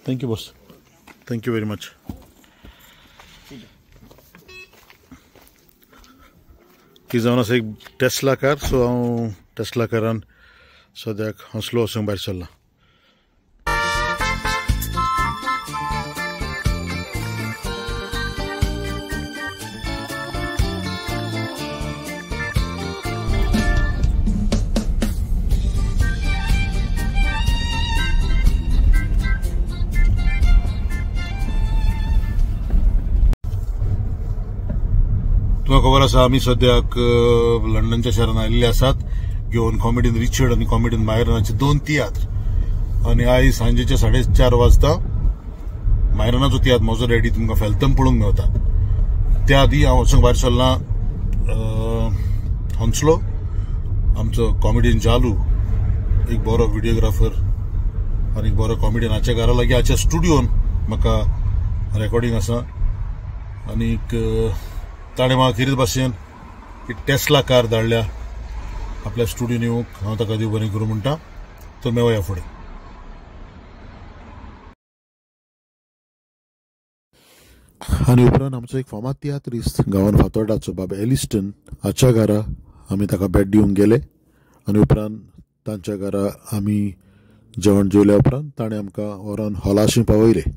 Thank you boss, thank you very much. ही जावन आसा एक टेस्ला कार. सो हांव टेस्ला कारान सद्याक हांसलो वचूंक भायर सरला. तुमकां खबर आसा आमी सद्याक लंडनच्या शहरान आयिल्ले आसात घेवन कॉमेडियन रिचर्ड आनी कॉमेडियन मायरनाचे 2 तियात्र. आनी आयज सांजेचे 4:30 वाजता मायरनाचो तियात्र म्हजो रेडी तुमकां फेलतम पळोवंक मेवता. त्या आदी हांव वचूंक भायर सरलां हंसलो. आमचो कॉमेडियन जालू एक बरो व्हिडियोग्राफर आनी एक बरो कॉमेडियन हाच्या घरा लागीं हाच्या स्टुडियोन म्हाका रेकॉर्डिंग आसा. आनीक ताणें म्हाका खेरीत भाशेन एक टेस्ला कार धाडल्या आपल्या स्टुडियोन येवंक. हांव ताका देव बरें करूं म्हणटा. तर मेवया फुडें. आनी उपरांत आमचो एक फामाद तियात्रिस्त गांवान फातोर्डाचो बाब एलिस्टन हाच्या घरा आमी ताका भेट दिवंक गेले. आनी उपरांत तांच्या घरा आमी जेवण जेवल्या उपरांत ताणें आमकां व्हरोन हॉलाशी पावयले.